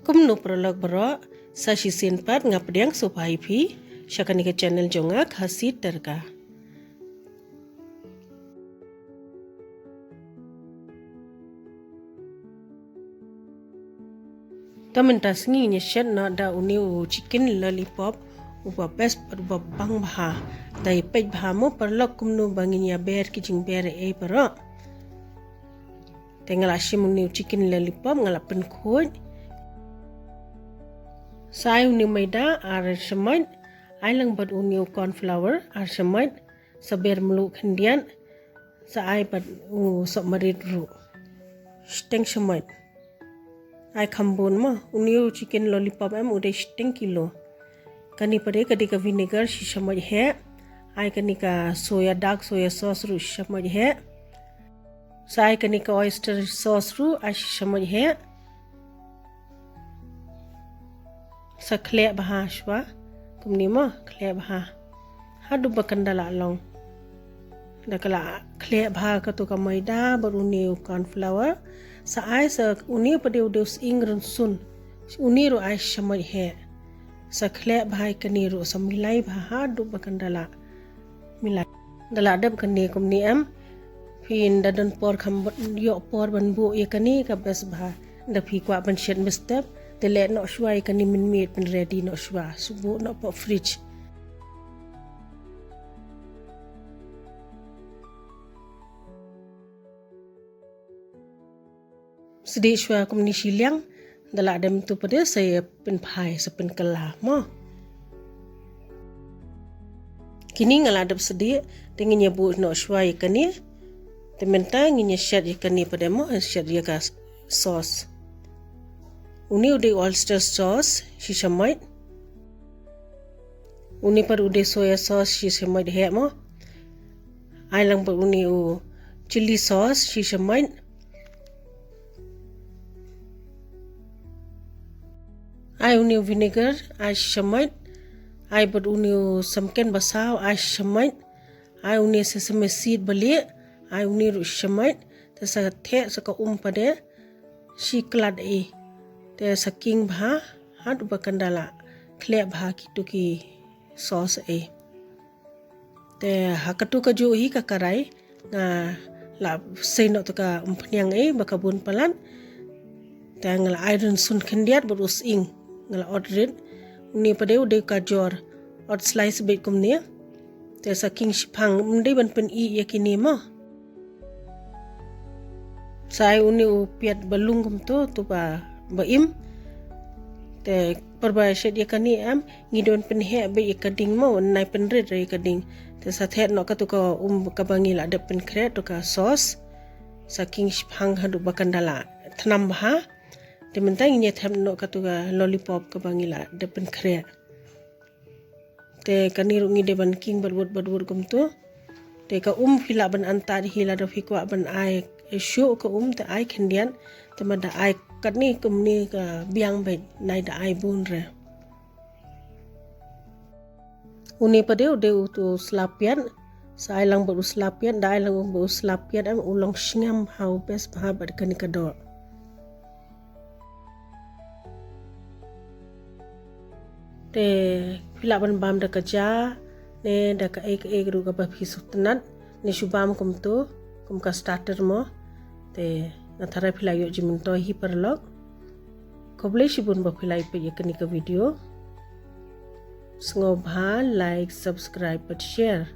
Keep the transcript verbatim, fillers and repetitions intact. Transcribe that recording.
Kumno paralok baroh, sa shisien pat nga pdiang sngewbha ïa phi sha kane ka channel jong nga, Khasi Tadka. Te mynta sngi ngin ïa shet noh da une u chicken lollipop uba best bad uba bang bha. Da ïa peit bha mo paralok kumno ba ngin ïa ber ki jingber ei ei baroh. Te nga la shim une u chicken lollipop, nga la pynkhuid. Sa ai une u maida ar shamoit, ai lang bad une u corn flour ar shamoit, sa ber mluh khyndiat, sa ai bad u sohmarit ruh. Shiteng shamoit. Ai kham bun mo, une u chicken lollipop em u dei shiteng kilo. Kane pat de ka dei ka vinegar shi shamoit heh. Ai kane ka soya, dark soya sauce ruh shi shamoit heh. Sa ai kane ka oyster sauce ruh ai shi shamoit heh. Sa khleh bha shuwa. Kumne mo, khleh bha. Haduh ba kan da la long. Da ka la khleh bha katu ka maida bad une u corn flour. Sa ai sa une pat de u dei u sying rynsun. Une ruh ai shi shamoit heh. Sa khleh bha ïa kane ruh, sa milai bha haduh ba kan da la milai. Da la dep kane kumne em. Phin da don por kham ïoh por ban buh ïa kane ka best bha. Da phi kwah ban shet mynstep, te leh noh shuwa ïa kane mynmiet, phin ready noh shuwa, shu buh noh hapoh fridge. Sdieh shuwa kumne shiliang, da la dep tu pat de sa ïa pynphai, sa pynkylla mo. Kine nga la dep sdieh, te ngin ïa buh noh shuwa ïa kane. Te mynta ngin ïa shet ïa kane pat de mo, shet ïa ka sauce. Une u dei oyster sauce shi shamoit. Une pat u dei soya sauce shi shamoit heh mo. Ai lang bad une u chili sauce shi shamoit. Ai une u vinegar ai shi shamoit. Ai bad une u samken basaw ai shi shamoit. Ai une sesame seed balieh. Ai une ruh shi shamoit. Te sa theh sa ka um pat de shi klat ei. Te sa king bha haduh ba kan da la khleh bha kitu ki sauce ei. Te ha katu kajuh hi ka karai nga la sei noh tu ka umphniang ei ba ka bun palat. Te nga la ai rynsun khyndiat bad u sying nga la ot rit. Une pat de u dei u gajor, ot slice beit kumne. Te sa king shiphang, ym dei ban pyn-ih ïa kine mo. Sa ai une u piat ba lung kumtu, tu ba, ba im. Te por ba shet ïa kane em, ngi don pynheh beit ïa ka ding mo, nai pynrit ïa ka ding. Te sa theh noh katu ka um kaba ngi la dep pynkhreh tu ka sauce. Sa king shiphang haduh ba kan da la thnam bha. Te mynta ngin ïa thep noh katu ka lollipop kaba ngi la dep pynkhreh. Te kane ruh ngi dei ban king bad wut bad wut kumtu. Te ka um phi lah ban antad hi lada phi kwah ban ai shuh ka um te ai khyndiat. Te ma da ai katne kumne ka biang beit, nai da ai bun re. Une pat de u dei utu u sla piat. Sa ai lang bad u sla piat, da ai lang bad u sla piat em u long sngem bha, u best bha bad kane ka doh. Te phi lah ban bam da ka ja ne da kaei kaei ruh kaba phi sngewtynnat, ne shu bam kumtu kum ka starter mo. Te nga tharai phi la ïoh jingmyntoi hi paralok. Khublei shibun ba phi la ïa peit ïa kane ka video. Sngewbha like, subscribe bad share.